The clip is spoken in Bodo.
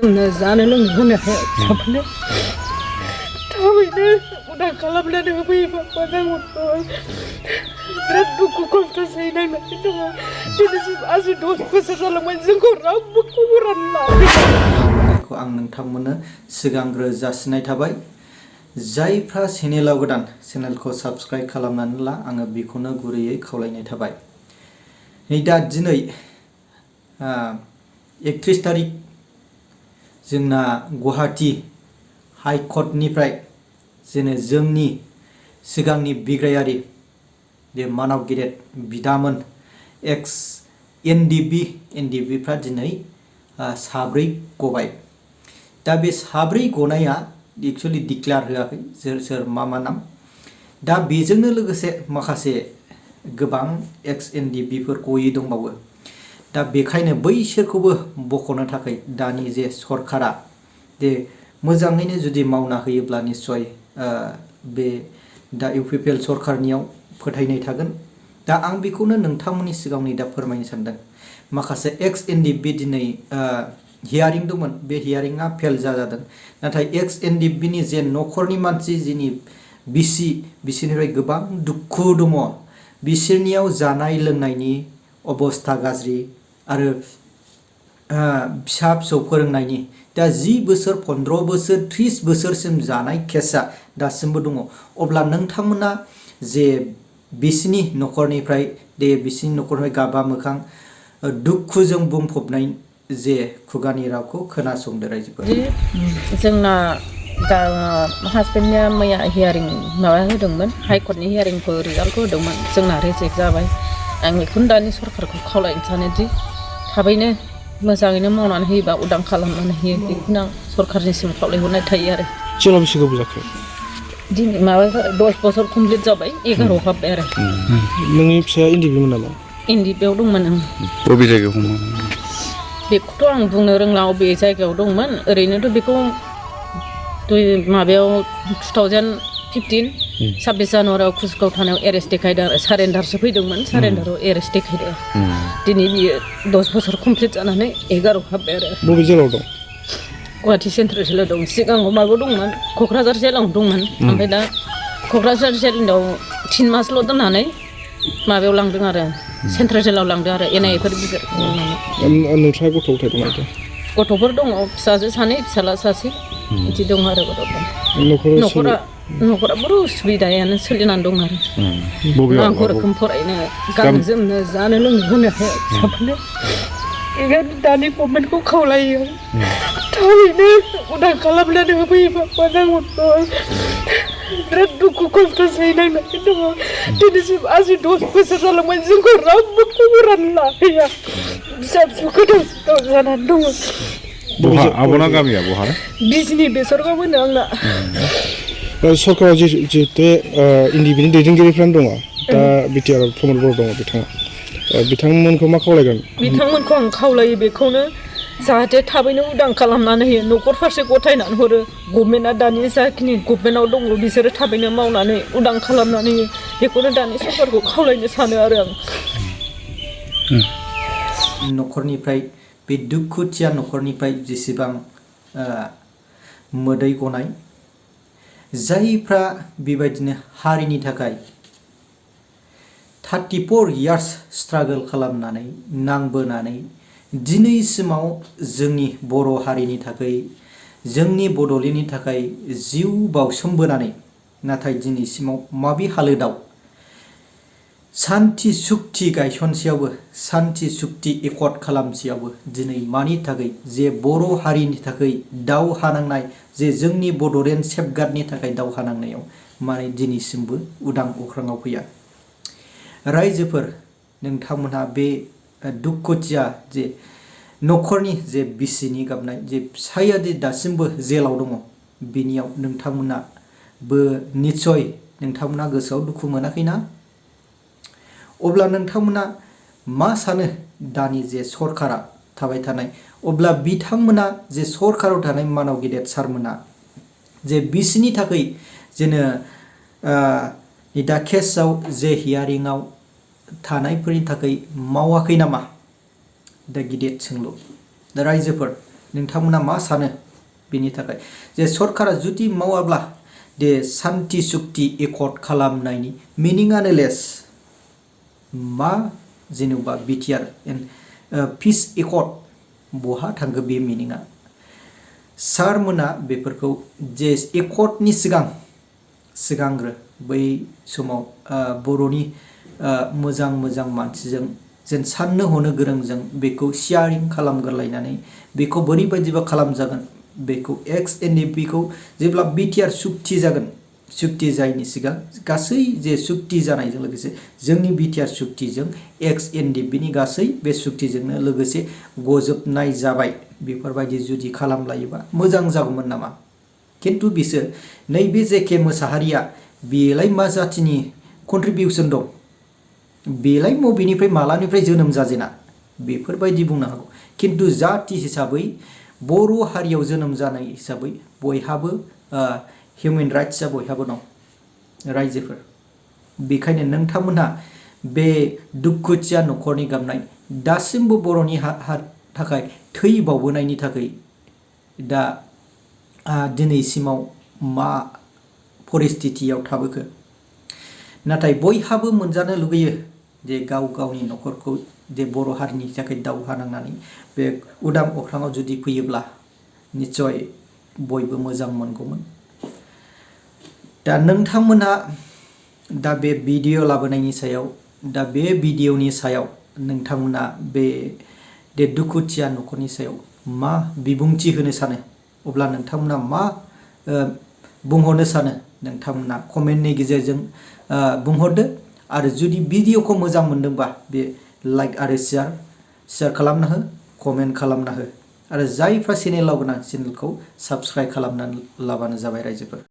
जानो लोंनो होनो हाया फिसाफोरनो थाबैनो उदां खालामनानै होफैयोबा मोजां मोनगौमोन बिराद दुखु खस्थ' सैनांनानै दङ दिनैसिम 10 बोसोर जालांबाय जोंखौ रावबो खबरानो लायाखै आं नोंथांमोननो सिगांग्रो जासिनाय थाबाय जायफ्रा चेनेलाव गोदान चेनेलखौ साबस्क्राइब खालामनानै ला आङो बेखौनो गुरैयै खावलायनाय थाबाय नै दा दिनै 31 तारिख जोंना गुवाहाटी हाइकर्टनिफ्राय जोंनि सिगांनि बिग्रायारि बे मानव गेदेर बिदामोन एक्स एनडिएफबी फ्रा दिनै साब्रै गबाय दा बे साब्रै गनाया एक्चुअली डिक्लेयार होआखै सोर मा नाम दा बेजोंनो लोगोसे माखासे गोबां एक्स एनडिएफबी फोर गयै दंबावो दा बेखायनो बैसोरखौबो बख'नो थाखाय दानि जे सरकारा जे मोजाङैनो जुदि मावना होयोब्ला निश्चय बे दा इउपिपिएल सरकारनियाव फोथायनाय थागोन दा आं बेखौनो नोंथांमोननि सिगाङाव दा फोरमायनो सानदों माखासे एक्स एनडिएफबी दिनै हियारिं दंमोन बे हियारिंआ फेल जादों नाथाय एक्स एनडिएफबी नि जे नखरनि मानसि जिनि बिसिनिफ्राय गोबां दुखु दङ बिसोरनियाव जानाय लोंनायनि अबस्था गाज्रि आरो फिसा फिसौ फोरोंनायनि दा 10 बोसोर 15 बोसोर 30 बोसोरसिम जानाय केसा दासिमबो दङ अब्ला नोंथांमोना जे बिसिनि नखरनिफ्राय बिसिनि नखरनिफ्राय गाबा मोखां दुखुजों बुंफबनाय जे खुगानि रावखौ खोनासंदो रायजोफोर जोंना दा हासबेन्डनिया मैया हियारिं माबा होदोंमोन हाइकर्टनि हियारिंखौ रिजाल्टखौ होदोंमोन जोंना रिजेक्ट जाबाय आं बेखौनो दानि सरकारखौ खावलायनो सानोदि थाबैनो मोजाङैनो मावनानै होयोबा उदां खालामनानै होयो बेखौनो आं सरकारनिसिम खावलायहरनाय थायो आरो जेराव बेसे गोबाव जाखो दिनै माबा 10 बोसोर कमप्लिट जाबाय 11 हाबबाय आरो नोंनि फिसाया एनडिएफबी नामा एनडिएफबीआव दंमोन आं बबे जायगायाव बेखौथ' आं बुंनो रोंला बबे जायगायाव दंमोन ओरैनोथ' बेखौ माबायाव 2015 26 जानुवारियाव कुसगाव थानायाव एरेस्ट देखायदों आरो सारेन्डारसो फैदोंमोन सारेन्डाराव एरेस्ट देखायदों दिनै बियो 10 बोसोर कमप्लिट जानानै 11 हाबबाय आरो बबे जेलाव दं गुवाहाटी सेन्ट्रेल जेलाव दं सिगाङाव माबायाव दंमोन क'क्राझार जेलाव दंमोन ओमफ्राय दा क'क्राझार जेलाव 3 मासल' दोननानै माबायाव लांदों आरो सेन्ट्रेल जेलाव लांदों आरो NIA फोर बिजिर नोंथाङा गथ' गथाय दं नामा गथ'फोर दङ फिसाजो सानै फिसाला सासे बिदि दं आरो गथ'फोर न'खरा बर' उसुबिदायानो सोलिनानै दं आरो नांगौ रोखोम फरायनो गाननो जोमनो जानो लोंनो होनो हाया फिसाफोरनो बेखायनो दानि गभर्नमेन्टखौ खावलायो थाबैनो उदां खालामनानै होफैयोबा मोजां मोनगौमोन बिराद दुखु खस्थ' सैनांनानै दङ दिनैसिम 10 बोसोर जालांबाय जोंखौ रावबो खबरानो लाहैया फिसा फिसौ गोदाव जानानै दङ बहा आब'ना गामिया बहा बिजनि बेसरगाव होनो आंना सरकाराव जिहेतु एनडिएफबीनि दैदेनगिरिफ्रानो दङ दा बिटिआर प्रमद बर' दङ बिथांमोनखौ मा खावलायगोन बिथांमोनखौ आं खावलायो बेखौनो जाहाथे थाबैनो उदां खालामनानै होयो न'खर फारसे गथायनानै हरो गभर्नमेन्टआ दानि जाखिनि गभर्नमेन्टआव दङ बिसोरो थाबैनो मावनानै उदां खालामनानै होयो बेखौनो दानि सरकारखौ खावलायनो सानो आरो आं न'खरनिफ्राय बे दुखुथिया न'खरनिफ्राय जेसेबां मोदै गनाय जायफ्रा बेबायदिनो हारिनि थाखाय 34 इयार्स स्ट्रागल खालामनानै नांबोनानै दिनैसिमाव जोंनि बर' हारिनि थाखाय जोंनि बड'लेण्डनि थाखाय जिउ बावसोमबोनानै नाथाय दिनैसिमाव माबे हालोदाव सान्थि सुक्ति गायसनसेयावबो सान्थि सुक्ति एकर्ड खालामसेयावबो दिनै मानि थाखाय जे बर' हारिनि थाखाय दावहा नांनाय जे जोंनि बड'लेण्ड सेफगार्डनि थाखाय दावहा नांनायाव माने दिनैसिमबो उदां अख्राङाव फैया रायजोफोर नोंथांमोनहा बे दुखुथिया जे न'खरनि जे बिसिनि गाबनाय जे फिसाया जे दासिमबो जेलाव दङ बिनियाव नोंथांमोनाबो निस्सय नोंथांमोना गोसोआव दुखु मोनाखैना अब्ला नोंथांमोना मा सानो दानि जे सरकारा थाबाय थानाय अब्ला बिथांमोना जे सरकाराव थानाय मानव गेदेर सारमोना जे बिसिनि थाखाय जेनो दा केसआव जे हियारिंआव थानायफोरनि थाखाय मावाखै नामा दा गिदिर सोंलु दा रायजोफोर नोंथांमोना मा सानो बेनि थाखाय जे सरकारा जुदि मावाब्ला दे शान्ति सुक्ति एकर्ड खालामनायनि मिनिङानो लेस मा जेनेबा बिटिआर पिस एकर्ड बहा थांगो बे मिनिङा सारमोना बेफोरखौ जे एकर्डनि सिगांग्रो बै समाव बर'नि मोजां मोजां मानसिजों जेन साननो हनो गोरोंजों बेखौ शेयारिं खालामगोरलायनानै बेखौ बोरैबायदिबा खालामजागोन बेखौ एक्स NDFB खौ जेब्ला बिटिआर सुक्ति जागोन सुक्ति जायैनि सिगां गासै जे सुक्ति जानायजों लोगोसे जोंनि बिटिआर सुक्तिजों एक्स NDFB नि गासै बे सुक्तिजोंनो लोगोसे गजोबनाय जाबाय बेफोरबायदि जुदि खालामलायोबा मोजां जागौमोन नामा किन्तु बिसोर नैबे जेके मोसाहारिया बेलाय मा जातिनि कन्ट्रिबिउसन दं बेलाय मबेनिफ्राय मालानिफ्राय जोनोम जाजेना बेफोरबायदि बुंनो हागौ किन्तु जाति हिसाबै बर' हारियाव जोनोम जानाय हिसाबै बयहाबो हिउमेन राइट्सआ बयहाबो दं रायजोफोर बेखायनो नोंथांमोनहा बे दुखुथिया न'खरनि गाबनाय दासिमबो बर'नि थाखाय थै बावबोनायनि थाखाय दा दिनैसिमाव मा परिस्थितियाव थाबोखो नाथाय बयहाबो मोनजानो लुगैयो जे गाव गावनि न'खरखौ जे बर' हारिनि थाखाय दावहा नांनानै बे उदां अख्राङाव जुदि फैयोब्ला निश्चय बयबो मोजां मोनगौमोन दा नोंथांमोनहा दा बे भिडिअ लाबोनायनि सायाव दा बे भिडिअनि सायाव नोंथांमोना बे दुखुथिया न'खरनि सायाव मा बिबुंथि होनो सानो अब्ला नोंथांमोना मा बुंहरनो सानो नोंथांमोना कमेन्टनि गेजेरजों बुंहरदो आरो जुदि भिडिअखौ मोजां मोनदोंबा बे लाइक आरो शेयार खालामना हो कमेन्ट खालामना हो आरो जायफ्रा चेनेलाव गोनां चेनेलखौ साबस्क्राइब खालामनानै लाबानो जाबाय रायजोफोर